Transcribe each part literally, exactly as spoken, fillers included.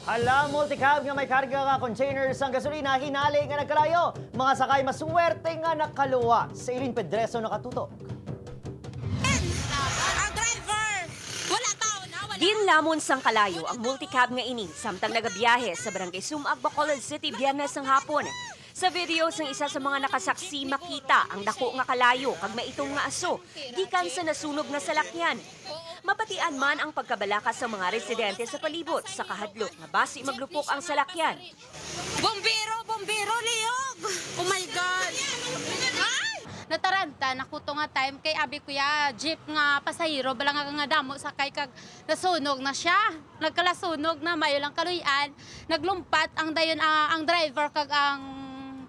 Hala, multicab nga may karga nga container sang gasolina hinali nga nagkalayo. Mga sakay maswerte nga nakaluwas. Si Eileen Pedreso nakatutok. Ang driver, wala tao na, wala. Ginlamon sang kalayo ang multicab nga ini samtang nagabiyahe sa Barangay Sumag, Bacolod City, Biyernes sang hapon. Sa video sang isa sa mga nakasaksi, makita ang dako nga kalayo kag maitom nga aso gikan sa nasunog nga salakyan. Mabatian man ang pagkabalaka sa mga residente sa palibot sa kahadlok nga basi maglupok ang salakyan. Bombero, bombero, liog! Oh my God! Ay! Nataranta na ko to nga time kay abi ko ya jeep nga pasahero bala nga, nga damo sakay kag nasunog na siya. Nagkalasunog na, mayo lang kaluy-an. Naglumpat ang dayon, ah, ang driver kag ang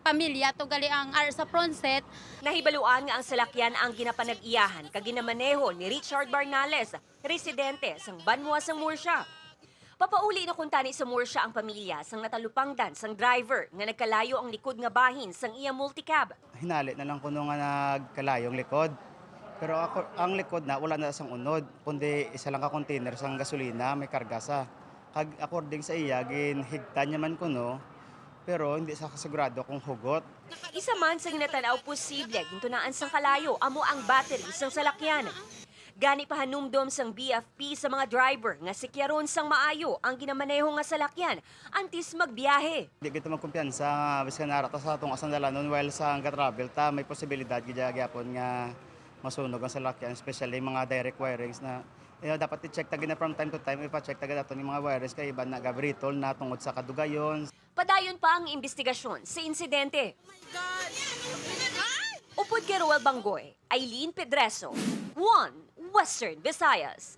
pamilya to gali ang ar sa front seat. Nahibaluan nga ang salakyan ang ginapanag-iyahan kag ginamaneho ni Richard Barnales, residente sang Banwa sang Murcia. Papauli na kuntani sa Murcia ang pamilya sang natalupangdan sang driver nga nagkalayo ang likod nga bahin sang iya multicab. Hinali na lang kuno nga nagkalayo ang likod. Pero ako, ang likod na wala na sang unod, kundi isa lang ka container sang gasolina may karga sa. Kag according sa iya, ginhigtan niya man kuno, pero hindi sa kasigurado kung hugot. Isa man sa ginatan-aw posible gintunaan sang kalayo amo ang battery sang salakyan. Gani pahanumdom sang B F P sa mga driver nga sikyaron sang maayo ang ginamaneho nga salakyan antes magbiyahe. Di kita magkumpiyansa nga bisan nara ta sa atong asang dalanon while sa nga travel ta, may posibilidad gid gyapon nga masunog ang salakyan, especially mga direct wirings na, eh, dapat i-check ta gid na from time to time, ipa-check ta gid ato ni mga wirings kay iban na gabritol na tungod sa kadugayon. Padayon pa ang imbestigasyon sa insidente. Upod kay Roel Banggoy, Eileen Pedreso, One Western Visayas.